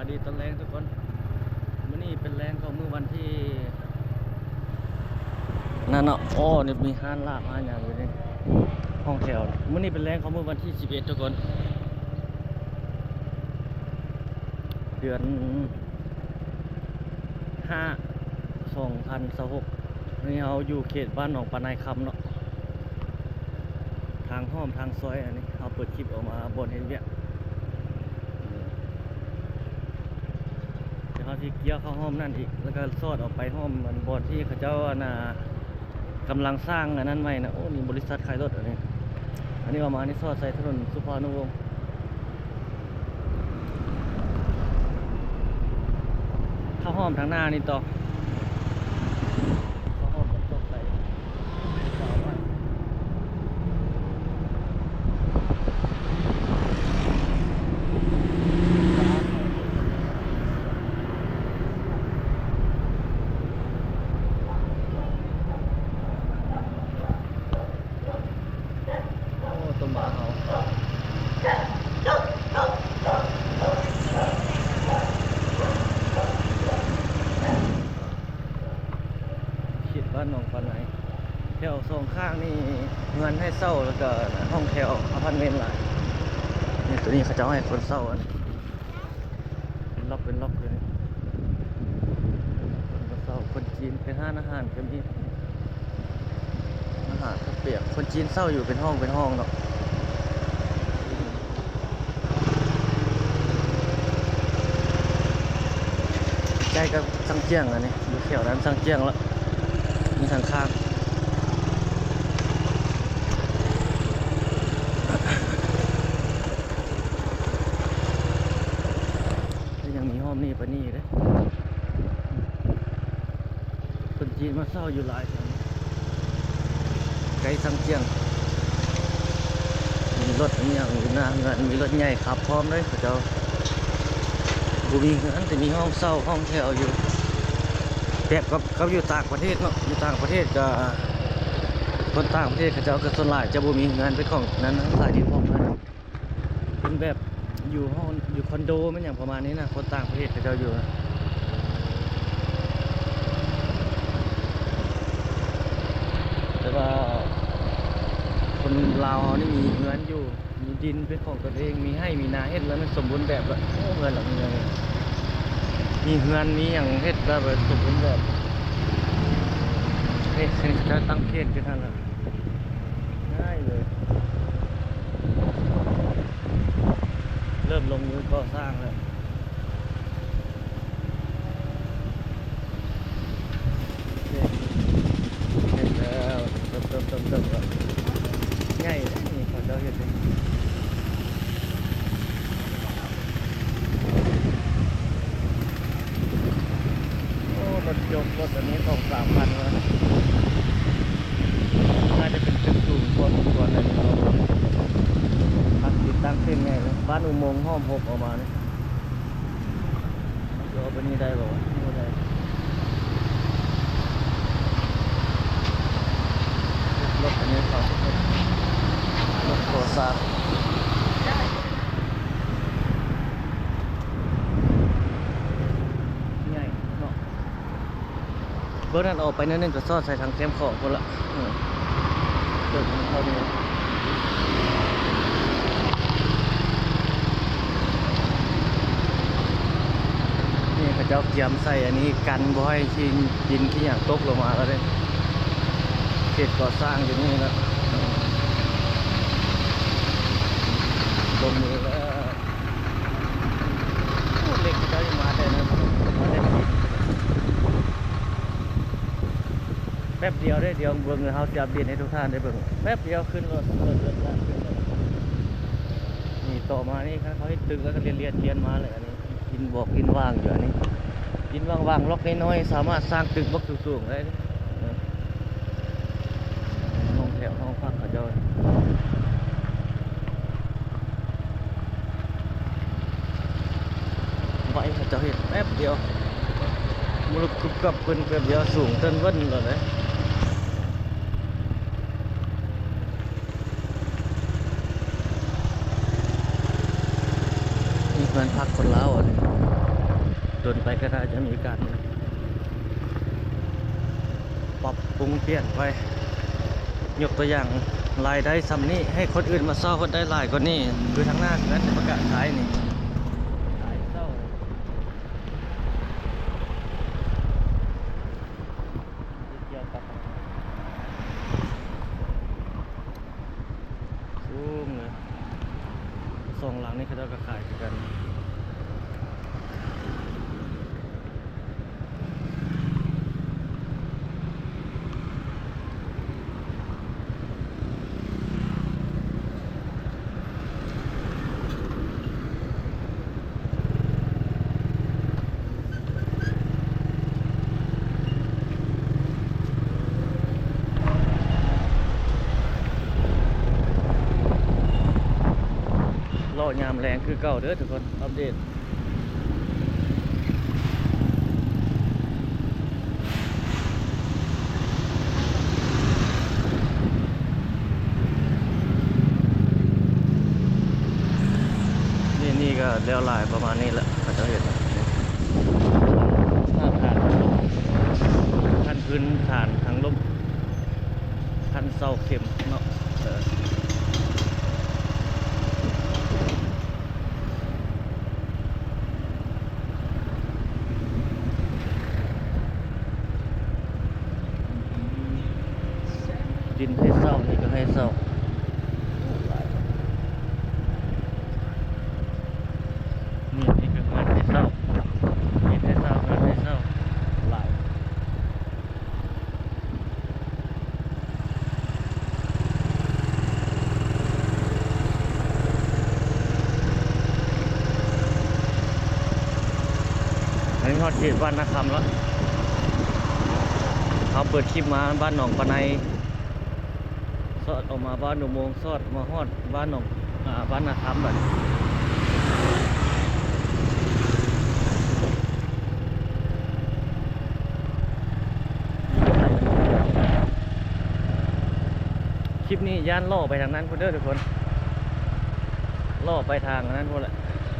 ສະບາຍດີຕອນແລງທຸກຄົນ. ມື້ນີ້ເປັນແລງຂອງມື້ວັນທີ ນັ້ນເນາະ. ໂອ້ ນີ້ມີຮ້ານລາບຮ້ານຫຍັງຢູ່ນີ້ ຫ້ອງແຖວ. ມື້ນີ້ເປັນແລງຂອງມື້ວັນທີສິບເອັດທຸກຄົນ ເດືອນຫ້າ ສອງພັນຊາວຫົກ. ນີ້ເຮົາຢູ່ເຂດບ້ານໜອງປານາຍຄຳເນາະ. ທາງຮ່ອມທາງຊອຍ ອັນນີ້ເຮົາເປີດຄລິບອອກມາບ່ອນເຮັດວຽກ. ດຽວເຮົາຊິລ້ຽວເຂົ້າຮ່ອມນັ້ນອີກ ແລ້ວກໍສອດອອກໄປຮ່ອມອັນບ່ອນທີ່ເຂົາເຈົ້າ ອັນນ່າ ກຳລັງສ້າງອັນນັ້ນໃໝ່ນະ. ໂອ້ ມີບໍລິສັດຂາຍລົດອັນນີ້. ອັນນີ້ອອກມານີ້ສອດໃສ່ຖະໜົນສຸພານຸວົງ ເຂົ້າຮ່ອມທາງໜ້ານີ້ຕໍ່. ເຂົ້າຮ່ອມກັບໂຊກໄຊ. ໂອ້ ໂຕໝາເຮົາ ເຂດບ້ານໜອງປານາຍ. ແຖວສອງຂ້າງນີ້ເຮືອນໃຫ້ເຊົ່າ ແລ້ວກໍຫ້ອງແຖວອາພາດເມັນຫຼາຍ. ນີ້ ໂຕນີ້ເຂົາເຈົ້າໃຫ້ຄົນເຊົ່າ ອັນ ເປັນລັອກເປັນລັອກຢູ່ນີ້. ຄົນມາເຊົ່າ ຄົນຈີນ ເປັນຮ້ານອາຫານກໍມີ ອາຫານເຂົ້າປຽກ. ຄົນຈີນເຊົ່າຢູ່ເປັນຫ້ອງເປັນຫ້ອງເນາະ. ໃກ້ກັບຊາງຈຽງ ອັນນີ້ຢູ່ແຖວນັ້ນຊາງຈຽງລະ ມີທາງຂ້າງ. ແຕ່ຍັງມີຮ່ອມນີ້ປານນີ້ເດ້. ຄົນຈີນມາເຊົ່າຢູ່ຫຼາຍແຖວນີ້ ໃກ້ຊາງຈຽງ. ມີລົດມີຫຍັງຢູ່ໜ້າເຮືອນ ມີລົດໃຫຍ່ຂັບພ້ອມເດ້. ເຂົາເຈົ້າບໍ່ມີເຮືອນ ແຕ່ມີຫ້ອງເຊົ່າຫ້ອງແຖວຢູ່ ແບບກັບ ກັບຢູ່ຕ່າງປະເທດເນາະ. ຢູ່ຕ່າງປະເທດກໍ ຄົນຕ່າງປະເທດເຂົາເຈົ້າກໍສ່ວນຫຼາຍຈະບໍ່ມີເຮືອນເປັນຂອງນັ້ນ ຂາຍດິນຂອງເພິ່ນ. ເປັນແບບຢູ່ຫ້ອງ ຢູ່ຄອນໂດແມ່ນຫຍັງປະມານນີ້ນະ ຄົນຕ່າງປະເທດເຂົາເຈົ້າຢູ່ນະ. ແຕ່ວ່າຄົນລາວເຮົານີ້ມີເຮືອນຢູ່ ມີດິນເປັນຂອງຕົນເອງ ມີໄຮ່ມີນາ ເຮັດແລ້ວມັນສົມບູນແບບ. ໂອ້ ເຮືອນຫຼັງໃຫຍ່ ມີເຮືອນມີຫຍັງເຮັດແລ້ວແບບສົມບູນແບບ. ເຮັດ ເຂົາເຈົ້າຕັ້ງເຂດຢູ່ຫັ້ນລະ ງ່າຍເລີຍ. ເລີ່ມລົງມືກໍ່ສ້າງແລ້ວ. ເຮັດແລ້ວ ເຕີມໆໆໆ ໃຫຍ່ເດ້ນີ້ ເຂົາເຈົ້າເຮັດນີ້. ໂອ້ ລົດຍົກ ລົດອັນນີ້ສອງສາມຄັນແລ້ວ ໜ້າຈະເປັນຕຶກສູງພໍສົມຄວນເລີຍນີ້ເນາະ. ຕັ້ງ ຕິດຕັ້ງເສັ້ນໃຫຍ່ເລີຍ ບ້ານອຸໂມງຫ້ອມຫົກອອກມານີ້. ເອົາໄປນີ້ໄດ້ບໍ່ວະ? ບໍ່ໄດ້. ລົດອັນນີ້ເຂົາ ລົດກໍ່ສ້າງ ໃຫຍ່ເນາະ. ເບິ່ງນັ້ນ ອອກໄປໜ້ອຍໜຶ່ງກໍສອດໃສ່ທາງແຄມຂອງພຸ້ນລະ. ເອີ ເອີ ເບິ່ງເຂົ້ານີ້ ນີ້ເຂົາເຈົ້າກຽມໃສ່ອັນນີ້ ກັນບໍ່ໃຫ້ຂີ້ດິນຂີ້ຫຍັງຕົກລົງມາແລ້ວເດ້. ເຂດກໍ່ສ້າງຢູ່ນີ້ລະ ລົງມືແລ້ວ. ໂອ້ ເຫຼັກເຂົາເຈົ້າຍັງມາແຕ່ນັ້ນ ມາແຕ່ ແປັບດຽວເດ້. ດຽວເບິ່ງ ເຮົາຊິອັບເດດໃຫ້ທຸກທ່ານໄດ້ເບິ່ງ ແປັບດຽວຂຶ້ນໂລດ ເລີດ ເລີດ ຂຶ້ນໂລດ. ນີ້ຕໍ່ມານີ້ ຄັນເຂົາເຮັດຕຶກແລ້ວກໍລຽນ ລຽນ ລຽນມາເລີຍ. ອັນນີ້ດິນບອກ ດິນຫວ່າງຢູ່ ອັນນີ້ດິນຫວ່າງໆ ລັອກນ້ອຍໆ ສາມາດສ້າງຕຶກບລັອກສູງໆໄດ້ເດ້. ຫ້ອງແຖວຫ້ອງພັກເຂົາເຈົ້າ ໄວ ເຂົາເຈົ້າເຮັດແປັບດຽວ ບຸລຸບກຸບກັບຂຶ້ນແປັບດຽວ ສູງເຕີນເວີ້ນໂລດເດ້. ມີເຮືອນພັກຄົນລາວ ອັນນີ້ ດົນໄປກໍໜ້າຈະມີການປັບປຸງປ່ຽນໄປ. ຍົກຕົວຢ່າງ ລາຍໄດ້ຊ່ຳນີ້ ໃຫ້ຄົນອື່ນມາເຊົ່າເພິ່ນໄດ້ຫຼາຍກວ່ານີ້. ຄືທາງໜ້ານັ້ນຈະປະກາດຂາຍນີ້ ຂາຍເຊົ່າ. ສູງເລີຍ. ສອງຫຼັງນີ້ເຂົາເຈົ້າກໍຂາຍຄືກັນ. ເລາະຍາມແລງຄືເກົ່າເດີທຸກຄົນ ອັບເດດ. ນີ້ ນີ້ກໍແລ້ວຫຼາຍປະມານນີ້ແຫຼະ ເຂົາເຈົ້າເຮັດ ມາດຕະຖານທາງລົມ ຂັ້ນພື້ນຖານທາງລົມ ຂັ້ນເສົາເຂັມເນາະ. ເອີ ດິນໃຫ້ເຊົ່າ ນີ້ກໍໃຫ້ເຊົ່າ. ນີ້ ນີ້ກໍເຮືອນໃຫ້ເຊົ່າ ດິນໃຫ້ເຊົ່າ ເຮືອນໃຫ້ເຊົ່າ ຫຼາຍ. ອັນນີ້ຮອດເຂດບ້ານນາຄຳແລ້ວ. ເຮົາເປີດຄລິບມາບ້ານໜອງປາໄນ ຊອດອອກມາບ້ານອຸໂມງ ຊອດມາຮອດບ້ານໜອງ ອາ ບ້ານນາຄຳບັດນີ້. ຄລິບນີ້ຢ້ານເລາະໄປທາງນັ້ນພຸ້ນເດີທຸກຄົນ ເລາະໄປທາງນັ້ນພຸ້ນແຫຼະ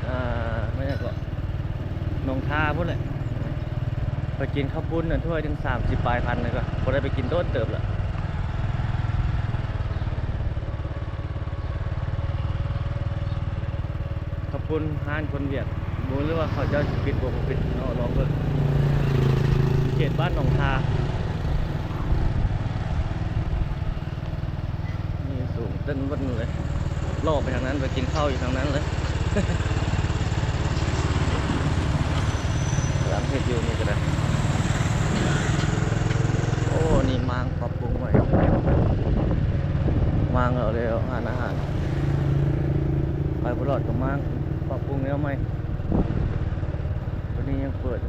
ອາ ແມ່ນຫຍັງເກາະ ໜອງທາພຸ້ນແຫຼະ ໄປກິນເຂົ້າປຸ້ນນັ້ນ ຖ້ວຍໜຶ່ງສາມສິບປາຍພັນ ແລ້ວກໍບໍ່ໄດ້ໄປກິນໂດນເຕີບລະ. ເຂົ້າປຸ້ນຮ້ານຄົນຫວຽດ ບໍ່ຮູ້ວ່າເຂົາເຈົ້າຊິປິດບໍ່ ບໍ່ປິດເນາະ ລອງເບິ່ງ. ເຂດບ້ານໜອງທາ ນີ້ສູງເຕີ້ນເບິ່ງເລີຍ ເລາະໄປທາງນັ້ນ ໄປກິນເຂົ້າຢູ່ທາງນັ້ນເລີຍ. ກຳລັງເຮັດຢູ່ນີ້ກໍໄດ້. ໂອ້ ນີ້ມ້າງປັບປຸງໃໝ່ ມ້າງເອົາແລ້ວ ຮ້ານອາຫານ ໄປບໍ່ລອດກໍມ້າງ ປັບປຸງແນວໃໝ່. ຕົວນີ້ຍັງເປີດ.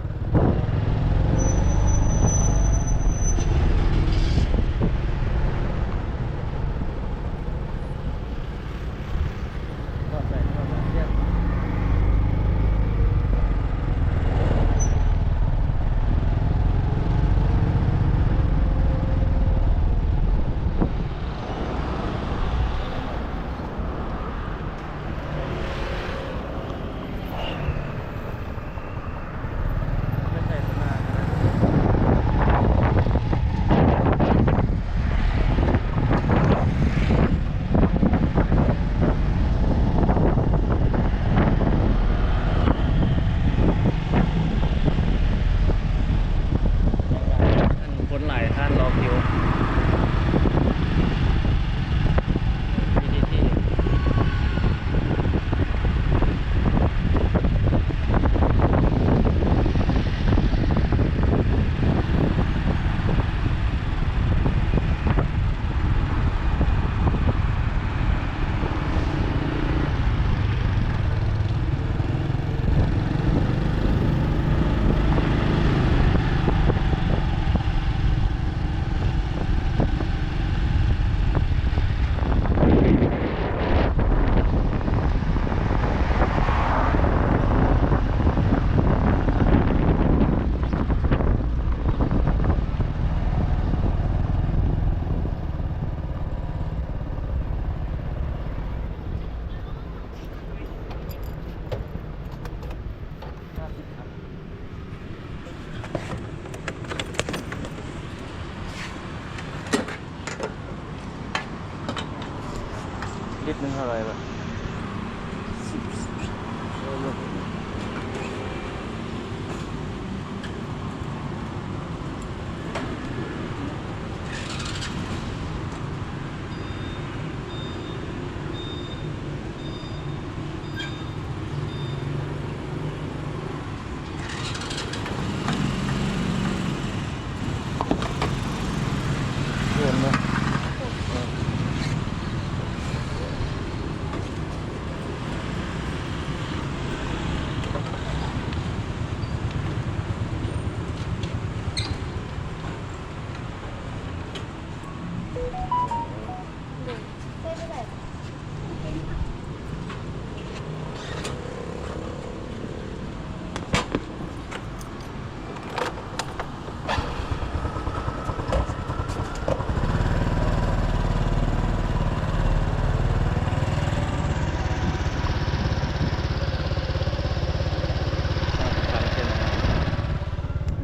ໜຶ່ງຮ້ອຍບາດ.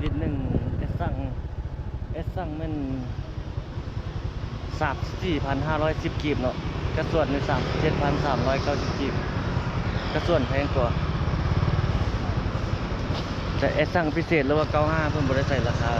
ລິດໜຶ່ງ ເອສຊັງ ເອສຊັງແມ່ນ ສາມສິບສີ່ພັນຫ້າຮ້ອຍສິບກີບເນາະ, ກະຊວນນີ້ສາມສິບເຈັດພັນສາມຮ້ອຍເກົ້າສິບກີບ, ກະຊວນແພງກວ່າ. ແຕ່ເອສຊັງພິເສດ ຫຼືວ່າເກົ້າຫ້າ ເພິ່ນບໍ່ໄດ້ໃສ່ລາຄາ.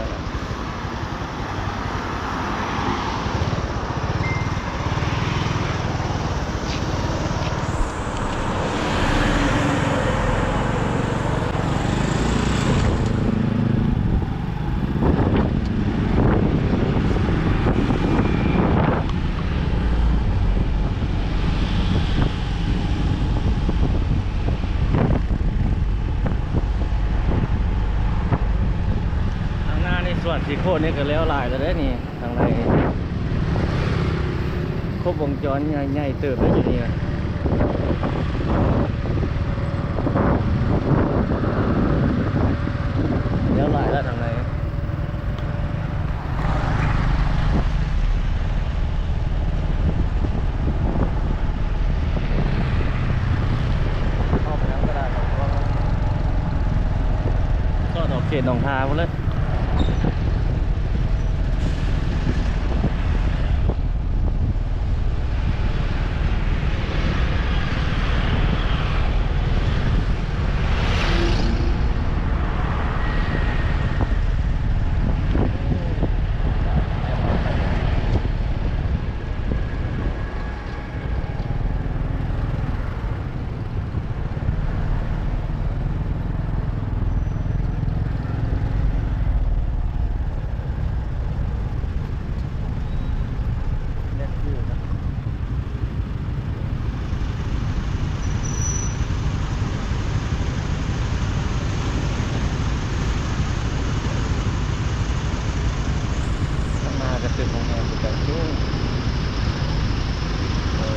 ທາງໜ້ານີ້ສວນຊິໂຄດນີ້ກໍແລ້ວຫຼາຍແລ້ວເດ້ນີ້. ທາງໃນຄົບວົງຈອນ ໃຫຍ່ ໃຫຍ່ເຕີບເດ້ຢູ່ນີ້ນະ. ແລ້ວຫຼາຍແລ້ວທາງໃນ. ເຂົ້າໄປທາງຕະຫຼາດ ເຂົ້າອອກເຂດໜອງທາພຸ້ນເລີຍ. ຂ້າງໜ້າກະຕຶກໂຮງແຮມຄືກັນ. ເອີ.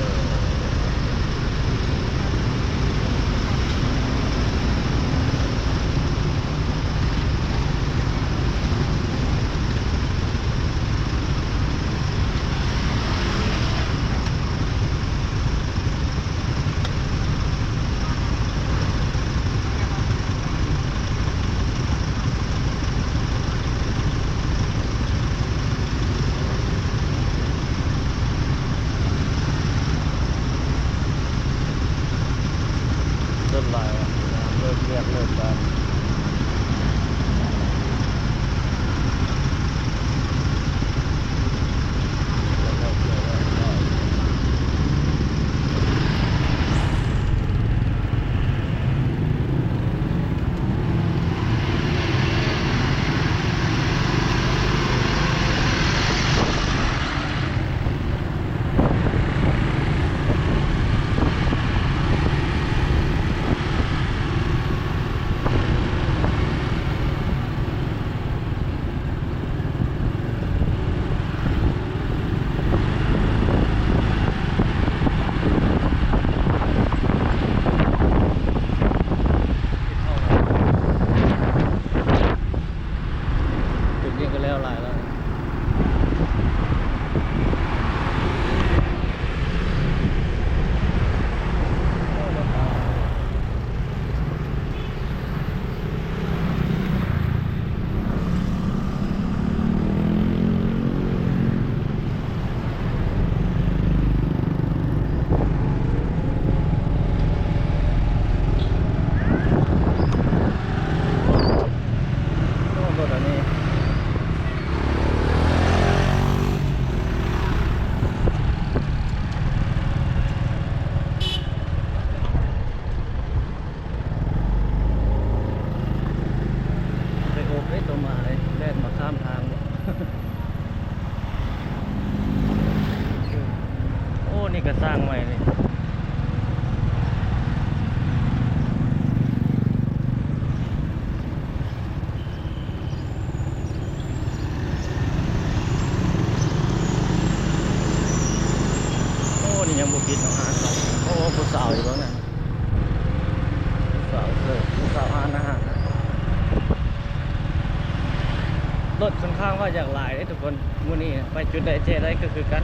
ລົດຂ້ອນຂ້າງວ່າຢາກຫຼາຍເດ້ທຸກຄົນ. ມື້ນີ້ໄປຈຸດໃດແຈໃດກໍຄືກັນ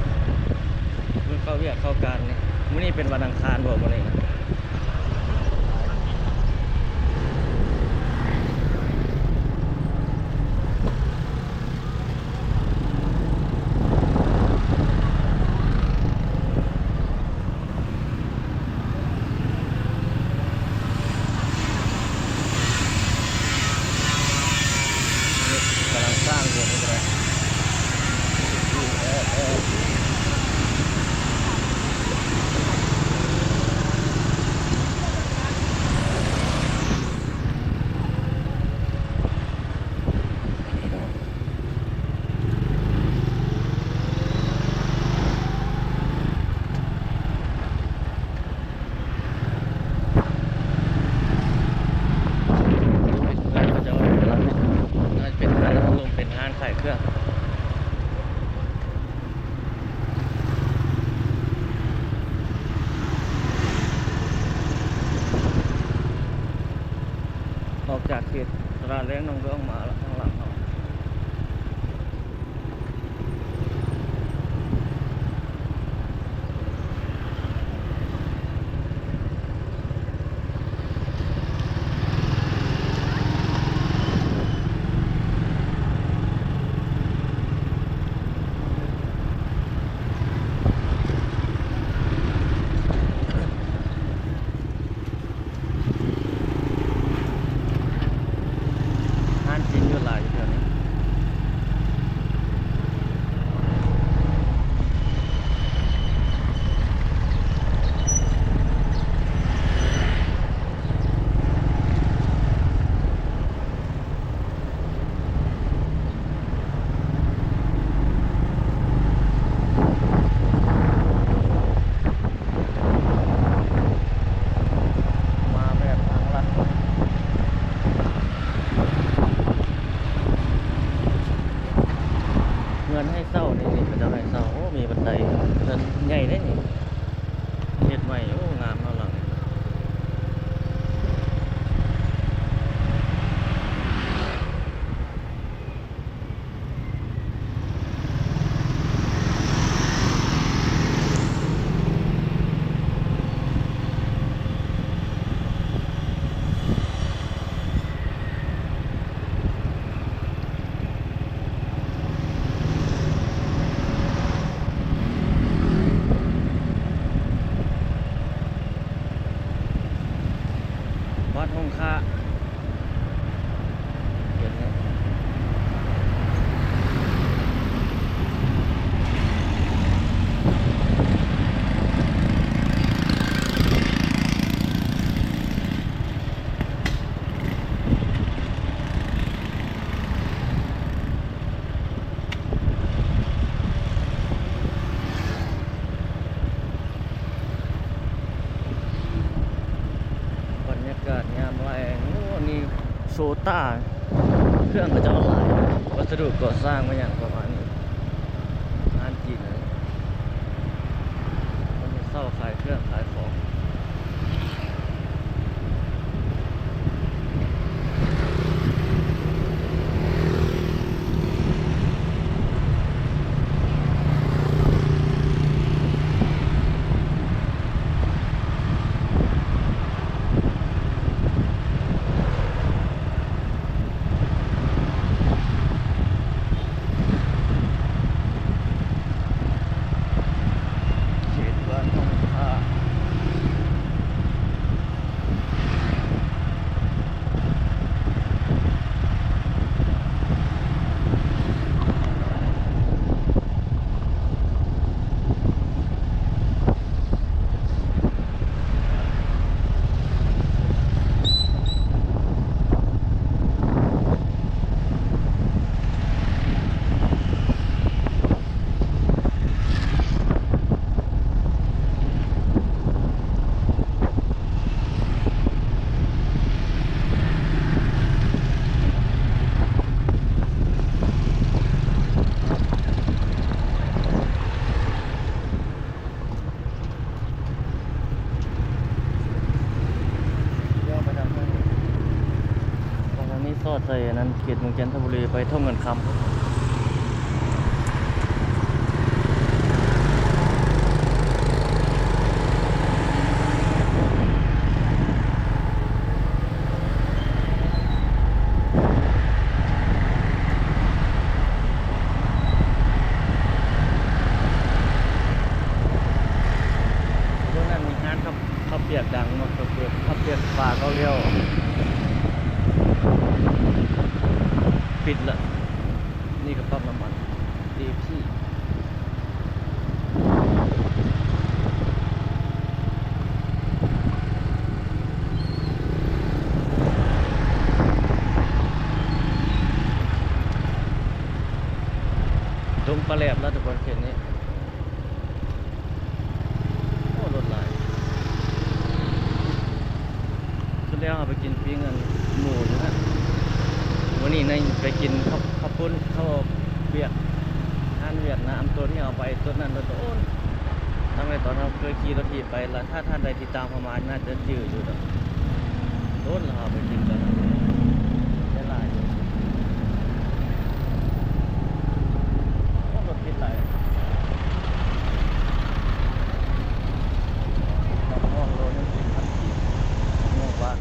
ເພິ່ນເຂົ້າວຽກເຂົ້າການນີ້. ມື້ນີ້ເປັນວັນອັງຄານບໍ່ ມື້ນີ້ນະ? ກຳລັງສ້າງຢູ່ນີ້ກໍໄດ້. ເຂົາເຈົ້າກຳລັງ ໜ້າຈະເປັນຮ້ານລົມ ເປັນຮ້ານຂາຍເຄື່ອງ. ອອກຈາກເຂດຕະຫຼາດແລງໜອງດວງມາແລ້ວ ທາງຫຼັງເຮົາ. ຮ້ານຈີນຢູ່ຫຼາຍຢູ່ແຖວນີ້. ມາແບບທາງລັດ ເຮືອນໃຫ້ເຊົ່ານີ້ ນີ້ເຂົາເຈົ້າໃຫ້ເຊົ່າ. ໂອ້ ມີບັນໄດ ເຮືອນໃຫຍ່ເດ້ນີ້ ເຮັດໃໝ່. ໂອ້ ງາມເນາະຫຼັງນີ້. ວັດຫົງຄາ. ເຫັນແລ້ວ ບັນຍາກາດຍາມແລງ. ໂອ້ ນີ້ໂຊຕາ ເຄື່ອງເຂົາເຈົ້າຫຼາຍ ວັດສະດຸກໍ່ສ້າງມາຫຍັງປະມານນີ້. ຮ້ານຈີນເລີຍ ເພິ່ນເຊົ່າຂາຍເຄື່ອງຂາຍຂອງ. ເຂດບ້ານໜອງທາ. ອດໃສ່ອັນນັ້ນ ເຂດເມືອງຈັນທະບູລີ ໄປທົ່ງເງິນຄຳ. ໂຕນັ້ນມີຮ້ານເຂົ້າ ເຂົ້າປຽກດັງເນາະ ເຂົ້າປຽກ ເຂົ້າປຽກປາເກົ້າລ້ຽວ ປິດລະ. ນີ້ກໍປ້ຳນ້ຳມັນ ເອພີ ດົງປາແຫຼບລະທຸກຄົນ ເຂດນີ້. ໂອ້ ລົດຫຼາຍ. ສຸດແລ້ວເຮົາໄປກິນປີ້ງອັນໝູຢູ່ຫັ້ນ. ມື້ນີ້ໄດ້ໄປກິນເຂົ້າ ເຂົ້າປຸ້ນ ເຂົ້າປຽກ ຮ້ານຫວຽດນາມ ໂຕທີ່ເຮົາໄປໂຕນັ້ນໂດນໆ ຕັ້ງແຕ່ຕອນເຮົາເຄີຍຂີ່ລົດຖີບໄປລະ. ຖ້າທ່ານໃດຕິດຕາມເຮົາມາ ໜ້າຈະຈື່ຢູ່ດອກ. ໂດນແລ້ວເຮົາໄປກິນຕອນນັ້ນ ໄດ້ຫຼາຍຢູ່. ໂອ້ ລົດຕິດຫຼາຍ. ໝາກມ່ວງໂລໜຶ່ງເຈັດພັນກີບ ໝາກມ່ວງຫວານ.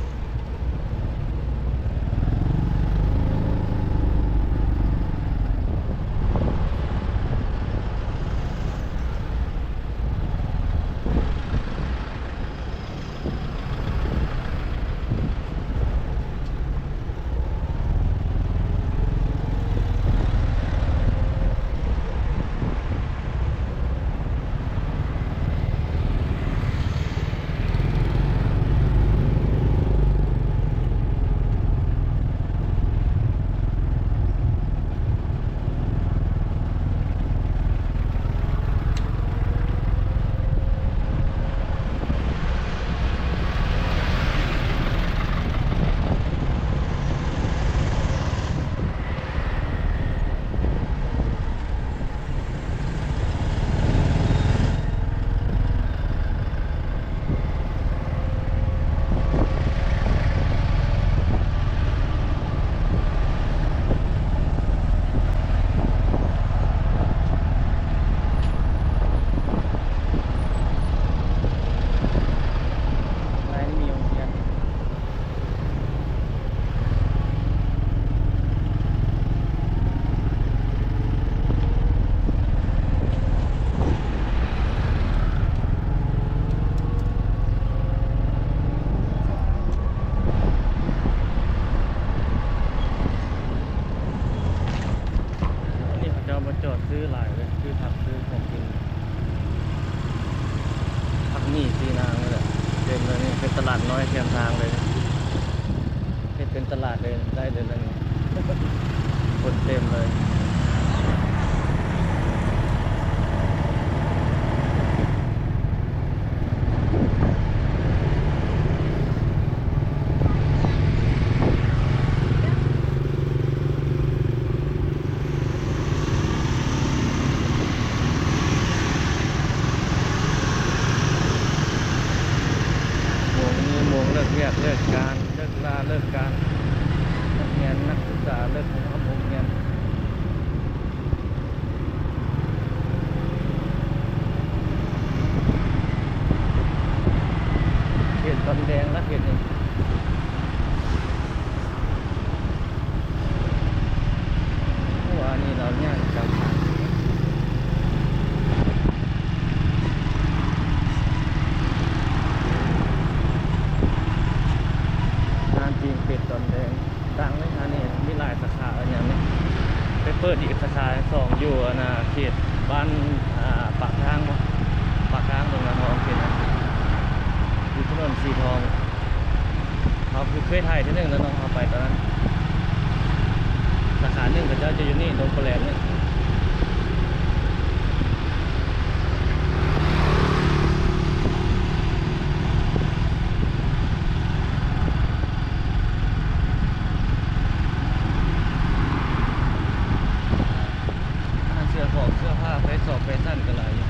ອັນນີ້ເຂົາເຈົ້າມາຈອດຊື້ຫຼາຍເລີຍ ຊື້ຜັກຊື້ຂອງກິນ ຜັກໝີ່ສີນາງນີ້ແຫຼະ ເຕັມເລີຍ. ນີ້ເປັນຕະຫຼາດນ້ອຍແຄມທາງເລີຍ ເຮັດເປັນຕະຫຼາດເລີຍ ໄດ້ເລີຍນະນີ້ ຄົນເຕັມເລີຍ. ໂມງນີ້ໂມງເລີກວຽກເລີກການ ເລີກລາເລີກການ ນັກຮຽນນັກສຶກສາເລີກໂຮງຮຽນ. ເຂດດອນແດງລະເຂດນີ້. ໂອ້ ອັນນີ້ລາວຍ່າງກາງທາງ. ຮ້ານປີ້ງເປັດດອນແດງ ດັງເລີຍ ຮ້ານນີ້ມີຫຼາຍສາຂາ ອັນຫຍັງນີ້ ໄປເປີດອີກສາຂາສອງຢູ່ອັນນ່າ ເຂດບ້ານ ອ່າ ປາກທາງບໍ ປາກທາງຕົງນາທອງ ເຂດນັ້ນ ຢູ່ຖະໜົນສີທອງ. ເຮົາຄືເຄີຍຖ່າຍເທື່ອໜຶ່ງແລ້ວເນາະ ເຮົາໄປຕອນນັ້ນ. ສາຂາໜຶ່ງເຂົາເຈົ້າຈະຢູ່ນີ້ ດົງປາແຫຼມນີ້. ຮ້ານເສື້ອຜອມເສື້ອຜ້າ ແຟຊອບແຟຊັນກໍຫຼາຍຢູ່.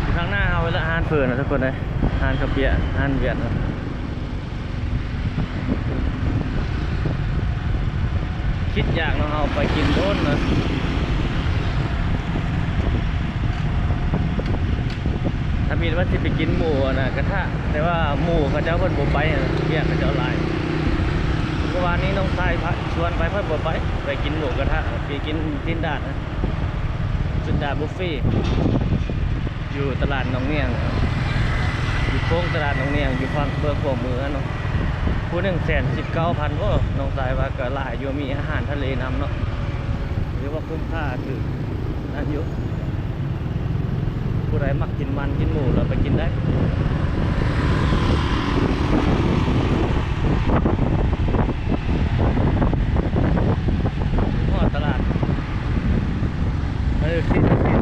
ຢູ່ທາງໜ້າເຮົາເວລາຮ້ານເຝີນະທຸກຄົນເອີຍ ຮ້ານເຂົ້າປຽກ ຮ້ານຫວຽດນາມ. ຄິດຢາກເນາະ ເຮົາໄປກິນໂດນນະ ທຳອິດວ່າຊິໄປກິນໝູອັນນະກະທະ ແຕ່ວ່າໝູເຂົາເຈົ້າເພິ່ນບໍ່ໄປ ວຽກເຂົາເຈົ້າຫຼາຍ. ເມື່ອວານນີ້ນ້ອງຊາຍພາ ຊວນໄປ ຂ້ອຍບໍ່ໄປ ໄປກິນໝູກະທະ ໄປກິນຕີນດາດນະ ຕີນດາດບຸບເຟ ຢູ່ຕະຫຼາດໜອງໜ້ຽງ ຢູ່ໂຄ້ງຕະຫຼາດໜອງໜ້ຽງ ຢູ່ຝັ່ງເບື້ອງຂວາມືຫັ້ນເນາະ. ຜູ້ໜຶ່ງແສນສິບເກົ້າພັນ ໂອ້ ນ້ອງຊາຍວ່າກະຫຼາຍຢູ່ ມີອາຫານທະເລນຳເນາະ ຖືວ່າຄຸ້ມຄ່າ ຖືກນັ້ນຢູ່. ຜູ້ໃດມັກກິນມັນກິນໝູລະໄປກິນໄດ້. ຮອດຕະຫຼາດ ເອີ ເຂດ ເຂດ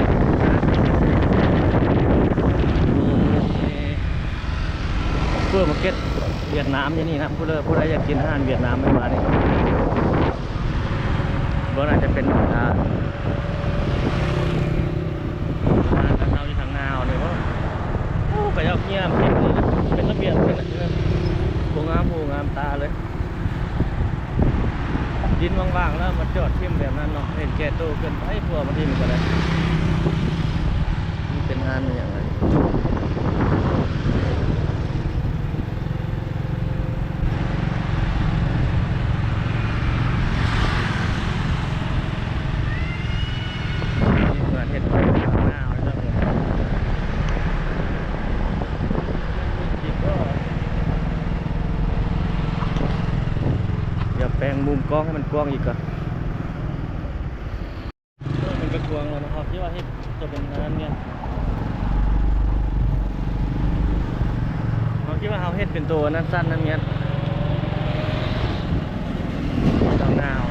ເປີດມາເກັດຫວຽດນາມຢູ່ນີ້ນະ. ຜູ້ໃດ ຜູ້ໃດຢາກກິນອາຫານຫວຽດນາມໃຫ້ມານີ້ ບໍ່ໜ້າຈະເປັນ ອ່າ ຮ້ານເຮົາຢູ່ທາງໜ້າເຮົານີ້ບໍ່? ໂອ້ ກະຢາກຢ້ຽມເຮັດນີ້ນະ ເປັນລະບຽບເປັນອັນນີ້ນະ ໂອ້ ງາມຫູງາມຕາເລີຍ. ດິນວ່າງໆແລ້ວມາຈອດຖິ້ມແບບນັ້ນເນາະ ເຫັນແກ່ໂຕເກີນໄປ ພວກມາຖິ້ມກະໄດ້. ມັນເປັນຮ້ານອີ່ຫຍັງນະ? ທີມງານເຮັດໄຮ່ເຮັດນາເລີຍເນາະ ດຽວແປງມຸມກ້ອງໃຫ້ມັນກວ້າງອີກກ່ອນ. ເອີ ມັນກະກວ້າງແລ້ວເນາະ ເຮົາຄິດວ່າເຮັດໂຕເປັນອັນນັ້ນແມ່ນ ເຮົາຄິດວ່າເຮົາເຮັດເປັນໂຕອັນນັ້ນສັ້ນນັ້ນແມ່ນ ເຈົ້າໜາວ.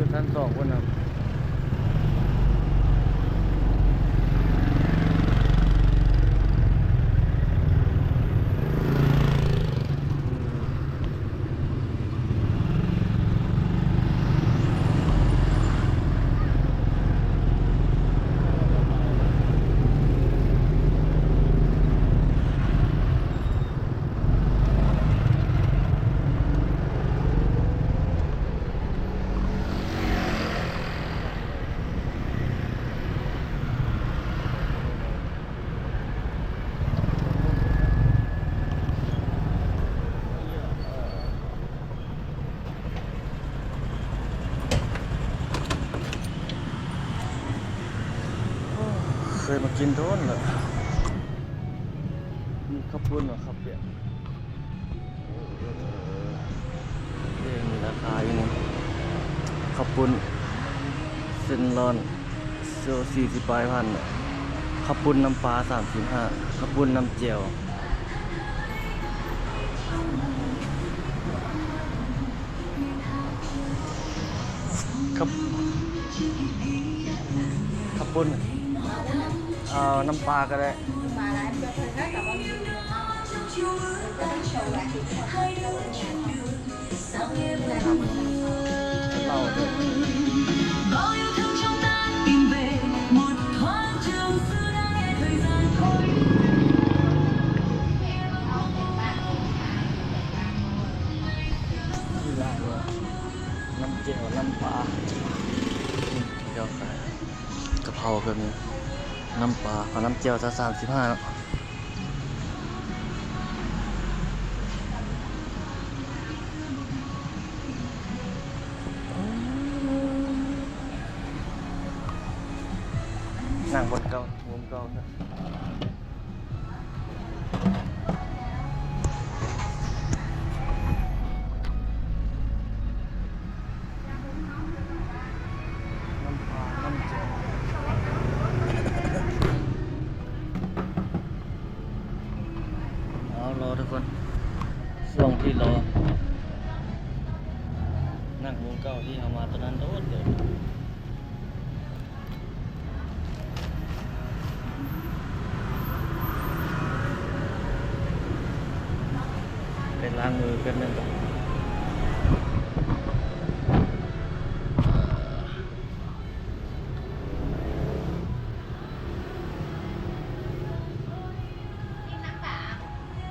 ຢູ່ຊັ້ນສອງພຸ້ນນະ. ເຄີຍມາກິນໂດນແລ້ວ ມີເຂົ້າປຸ້ນຫວາ ເຂົ້າປຽກ ເອີ ມີລາຄາຢູ່ນີ້ ເຂົ້າປຸ້ນເສັ້ນລ້ອນ ໂຊ ສີ່ສິບປາຍພັນ ເຂົ້າປຸ້ນນ້ຳປາ ສາມສິບຫ້າ ເຂົ້າປຸ້ນນ້ຳແຈ່ວ ເຂົ້າ ເຂົ້າປຸ້ນ ເອົານ້ຳປາກະໄດ້. ນ້ຳແຈ່ວ ນ້ຳປາ ແລ້ວກະກະເພົາແບບນີ້ ນ້ຳປາ ເອົານ້ຳແຈ່ວຊະ ສາມສິບຫ້າເນາະ. ໂອ້ ເກົ່າຊະ. ເອົາ ລໍທຸກຄົນ ຊ່ວງທີ່ລໍ ນັກວງເກົ່າທີ່ເຮົາມາຕອນນັ້ນໂດດໆ. ໄປລ້າງມືແປັບໜຶ່ງກ່ອນ.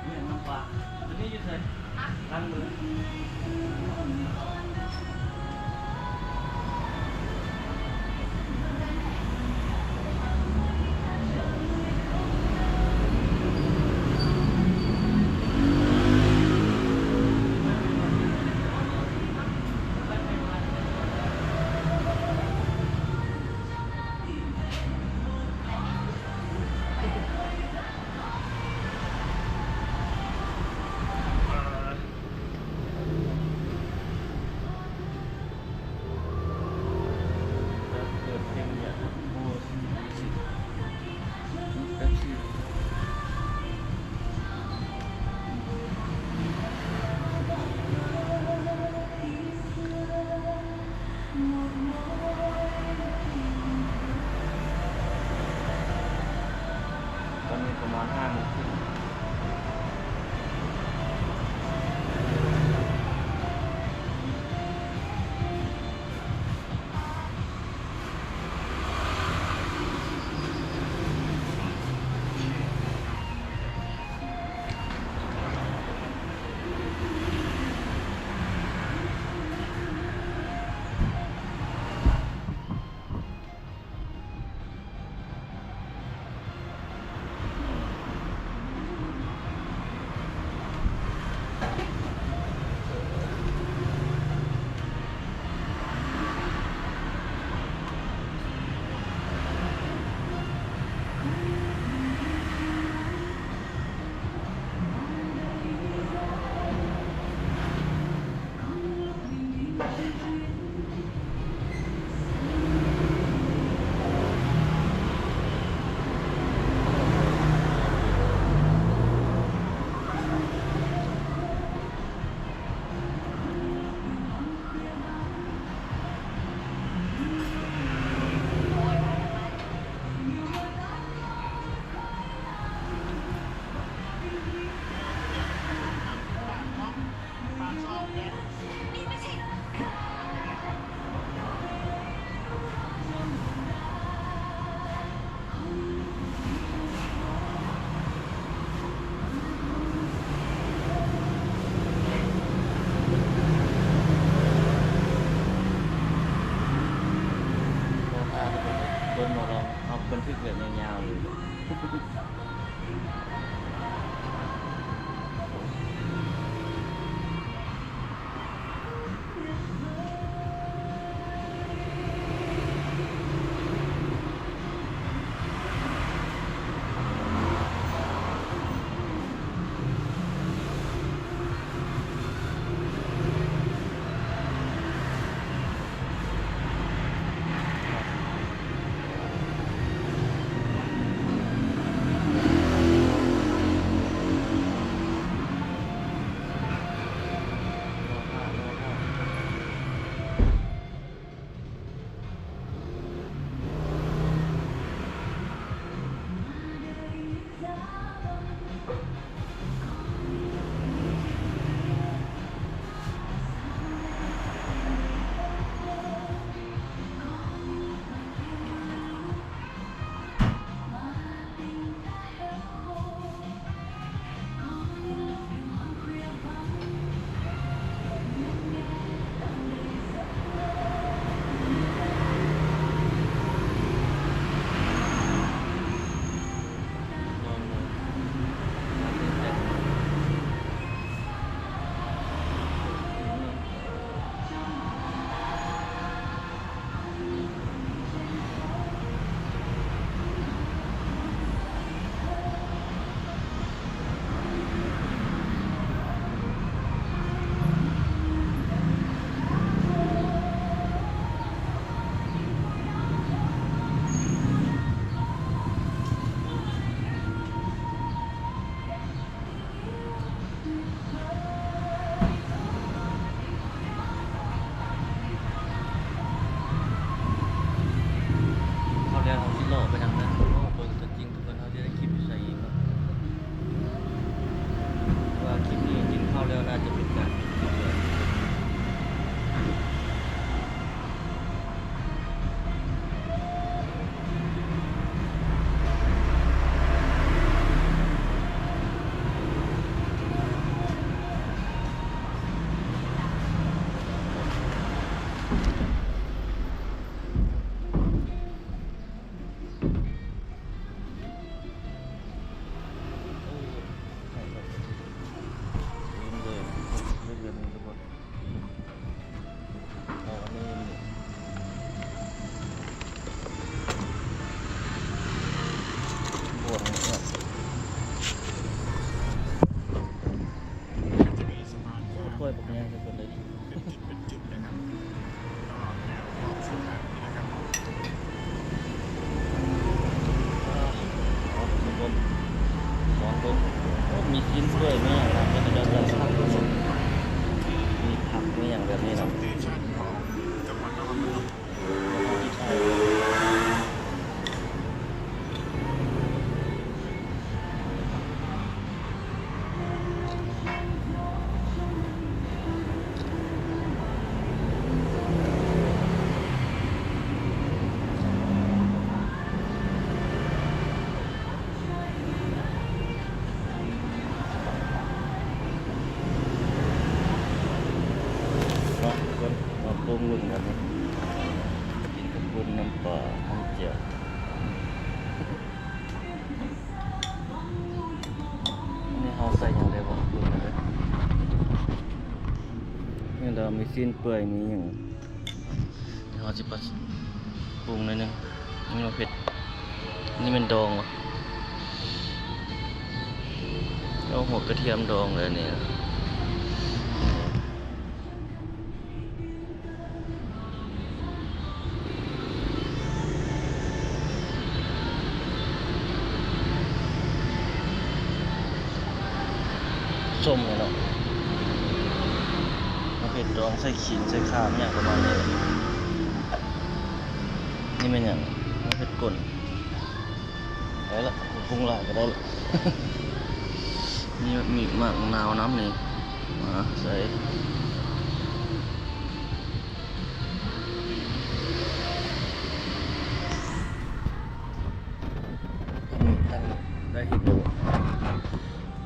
ແມ່ນນ້ຳປາ ຕົວນີ້ຢູ່ໃສ? ລ້າງມື. ກ້ວຍບັກໃຫຍ່ທຸກຄົນເລີຍ. ເປັນຈຸດເປັນຈຸດເລີຍຄັບ ຕະຫຼອດແນວຮອບສະຖານທີ່ນະຄັບ. ທຸກຄົນລອງເບິ່ງ ໂອ້ ມີຊີ້ນກ້ວຍ ມີຫຍັງນຳ ເຂົາເຈົ້າໃສ່ຜັກ ມີຜັກ ມີຫຍັງແບບນີ້ນຳ. ມາທຸກຄົນ ມາປຸງເບິ່ງກັນ ກິນເຂົ້າປຸ້ນນ້ຳປາ ນ້ຳແຈ່ວ. ອັນນີ້ເຮົາໃສ່ຫຍັງແດ່ບໍ່? ນີ້ລະ ມີຊີ້ນເປື່ອຍ ມີຫຍັງ. ເຮົາຊິປະ ປຸງໜ້ອຍໜຶ່ງ. ນີ້ໝາກເຜັດ. ນີ້ແມ່ນດອງຫວາ? ເອົາຫົວກະທຽມດອງເລີຍນີ້. ສົ້ມເນາະ ມາເຜັດດອງໃສ່ຂີງໃສ່ຂ່າຫຍັງປະມານນີ້. ນີ້ແມ່ນຫຍັງ? ມາເຜັດກົ້ນ. ໄດ້ລະ ບໍ່ປຸງຫຼາຍກໍໄດ້ລະ. ມີ ມີໝາກນາວນຳນີ້ ມາໃສ່. ອືມ ຕັ້ງໄດ້ເຫັນຢູ່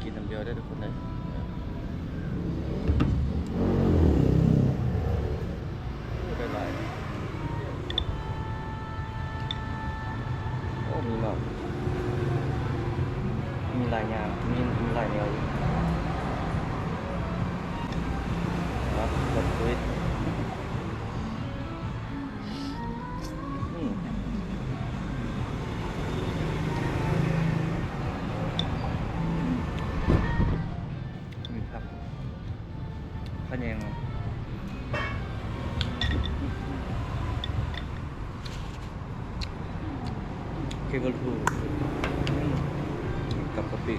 ກິນນ້ຳດຽວໄດ້ທຸກຄົນເດ້. ໂອ້ ໄດ້ຫຼາຍ. ໂອ້ ມີໝາກ ມີຫຼາຍຢ່າງ ມີ ມີຫຼາຍແນວຢູ່. ເອົາ ເປີດ. ອືມ ມີຜັກຂະແຍງ ເຄເບິລທູ ອືມ ກັບກະປິ.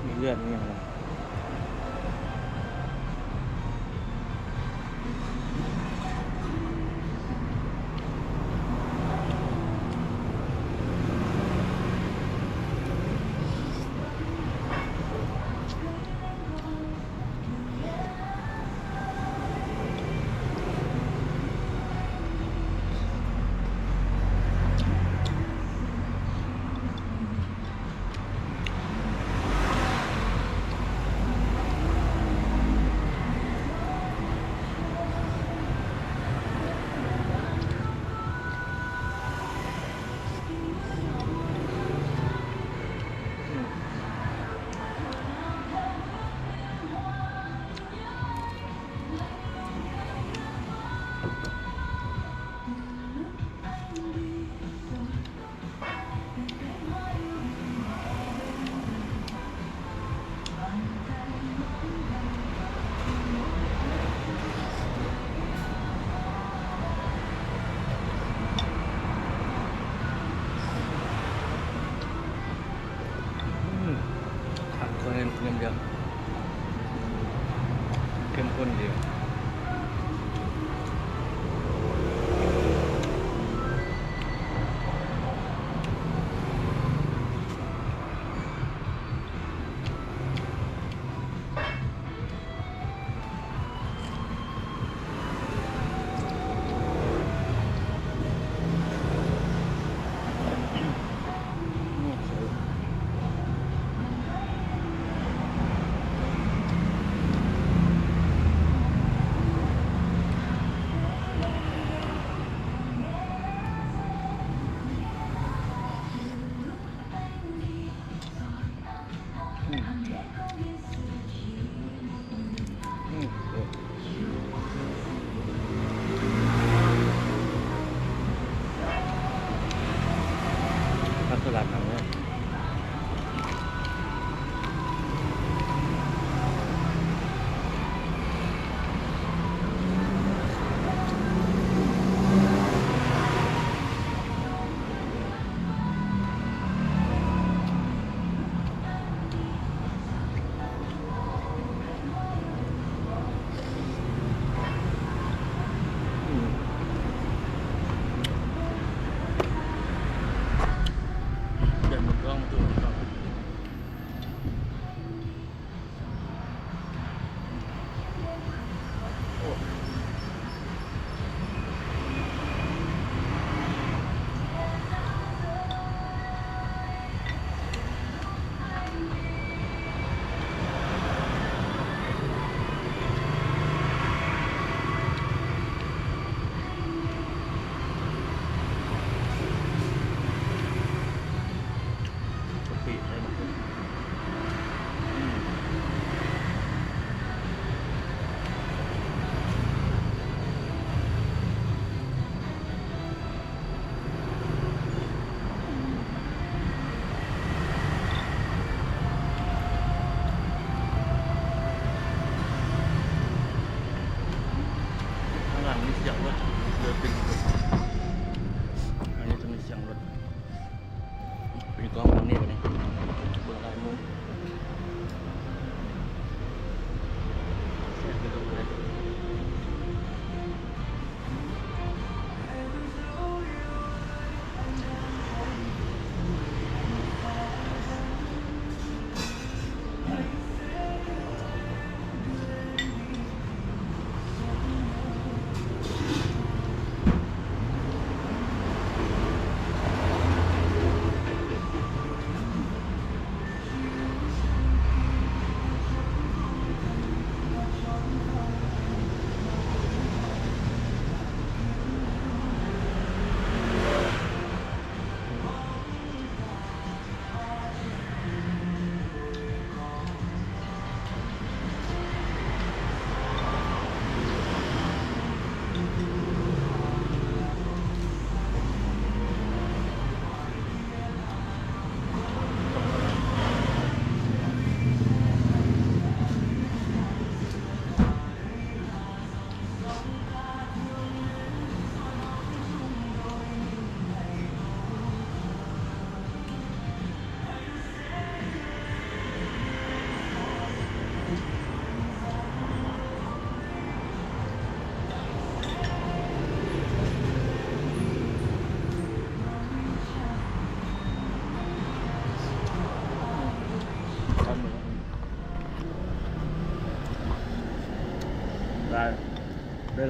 ມີເລືອດມີຫຍັງນະ. ອືມ ຄັກ ຄົນເຫັນຍາມດຽວ ເຂັ້ມຂຸ້ນດີ. ອ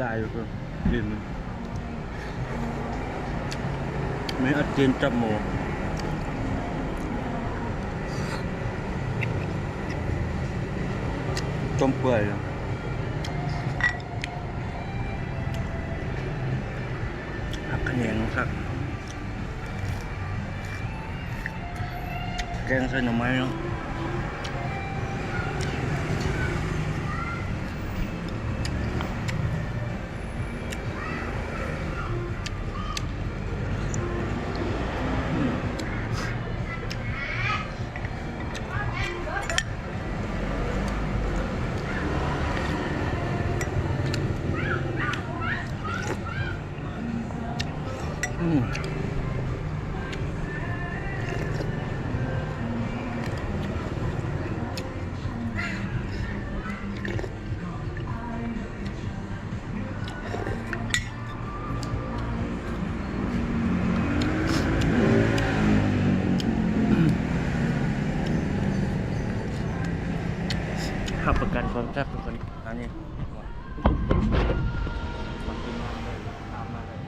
ຫຼາຍຢູ່ ດິນ ມີອັດຕີນຈັບໝູ ຕົ້ມເປື່ອຍຢູ່ ຜັກຂະແໜງຄັກ. ແກງໃສ່ໜໍ່ໄມ້ເນາະ. ຮັບປະກັນຄວາມແຊບທຸກຄົນ ອັນນີ້ ມາກິນນ້ຳເລີຍ ຕາມມາເລີຍ.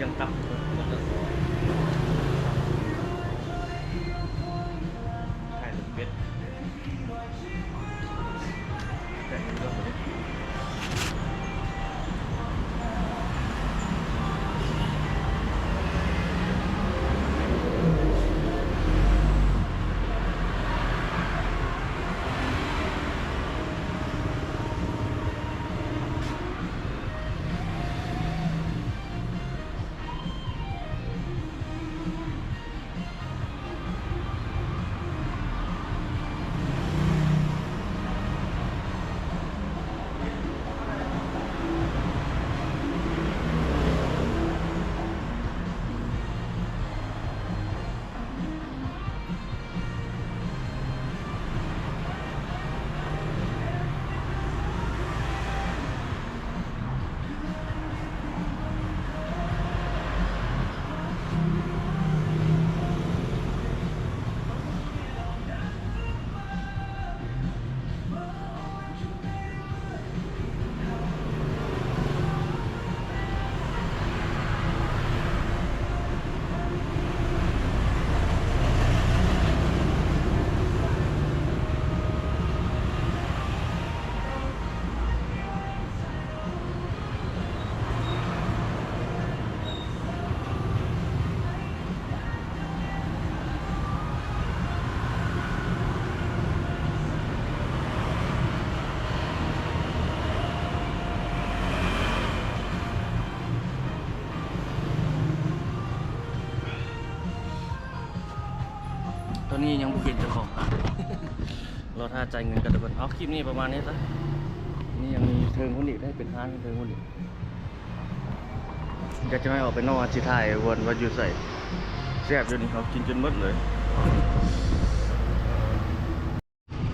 ຈັ່ງຕັບ ຂາຍເປັດ. ເ ນີ້ຍັງບໍ່ເຫັນເຈົ້າຂອງຮ້ານ ລໍຖ້າຈ່າຍເງິນກ່ອນທຸກຄົນ. ເອົາ ຄລິບນີ້ປະມານນີ້ຊະ. ນີ້ຍັງມີເທິງພຸ້ນອີກເດ້ ເປັນຮ້ານເທິງພຸ້ນອີກ. ດຽວຈະໃຫ້ອອກໄປນອກ ຊິຖ່າຍວ່າ ວ່າຢູ່ໃສ. ແຊບຢູ່ນີ້ ເຮົາກິນຈົນໝົດເລີຍ.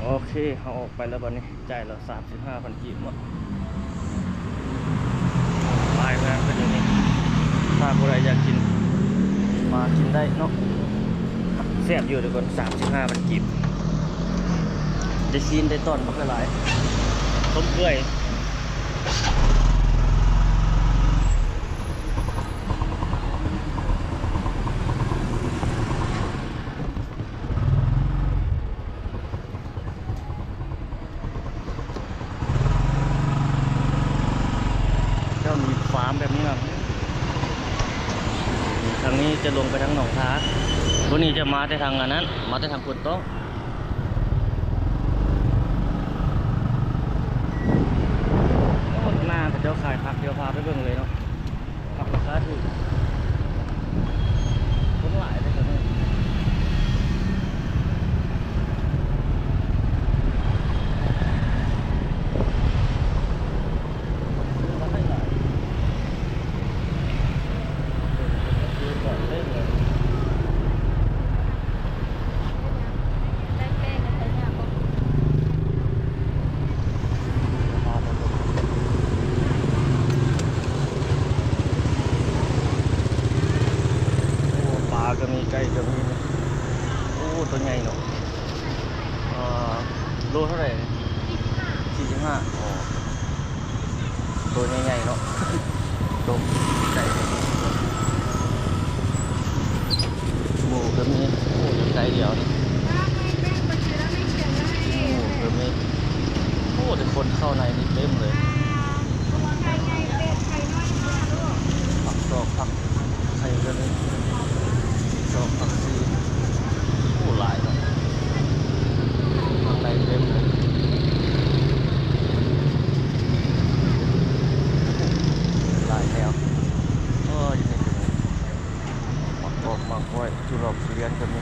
ໂອເຄ ເຮົາອອກໄປແລ້ວບັດນີ້ ຈ່າຍແລ້ວສາມສິບຫ້າພັນກີບເນາະ. ຫຼາຍແພງເປັນຢູ່ນີ້ ຖ້າຜູ້ໃດຢາກກິນ ມາກິນໄດ້ເນາະ. ແຊບຢູ່ທຸກຄົນ ສາມສິບຫ້າພັນກີບ ໄດ້ຊີ້ນໄດ້ຕ່ອນບັກຫຼາຍໆ ຕົ້ມເປື່ອຍ. ເຈົ້າມີຟາມແບບນີ້ນະ. ທາງນີ້ຈະລົງໄປທາງໜອງທາ ພວກນີ້ຈະມາແຕ່ທາງອັນນັ້ນ ມາແຕ່ທາງໂພນຕ້ອງ. ໂອ້ ໜ້າເຂົາເຈົ້າຂາຍຜັກ ດຽວພາໄປເບິ່ງເລີຍເນາະ. ຜັກລາຄາຖືກ ຄົນຫຼາຍເດ້ຕອນນີ້. ໂອ້ ປາກໍມີ ໄກ່ກໍມີ. ໂອ້ ຕົວໃຫຍ່ເນາະ. ເອີ ໂລເທົ່າໃດ? ສີ່ສິບຫ້າ. ໂອ້ ໂຕໃຫຍ່ໆເນາະ. ໂຕໃຫຍ່ ໝູກໍມີ. ໂອ້ ໄກ່ດຽວນີ້ ໝູກໍມີ. ໂອ້ ແຕ່ຄົນເຂົ້າໃນນີ້ເຕັມເລີຍ. ຜັກດອກ ຜັກໄຂ່ກໍມີ ດອກຜັກຊີ. ໂອ້ ຫຼາຍເນາະ ຂ້າງໃນເຕັມເລີຍ. ຫຼາຍແນວ. ໂອ້ຍ ຢູ່ນີ້ກໍມີ ໝາກກອກ ໝາກກ້ວຍ ຈຸລອກ ທຸລຽນກໍມີ.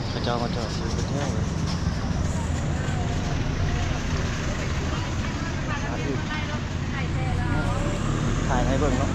ເຂົາເຈົ້າມາຈອດຊື້ເປັນແຖວເລີຍ. ຖ່າຍໃຫ້ເບິ່ງເນາະ.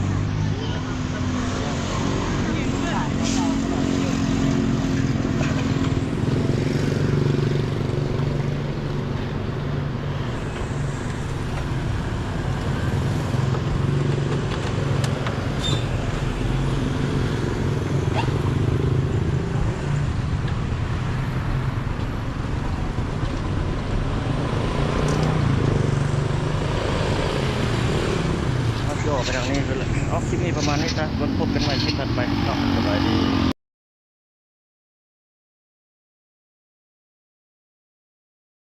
ເຮົາຊິອອກໄປທາງນີ້ພຸ້ນແຫຼະເນາະ. ຄລິບນີ້ປະມານນີ້ຊະ ພົບກັນໃໝ່ຄລິບຖັດໄປເນາະ. ສະບາຍດີ.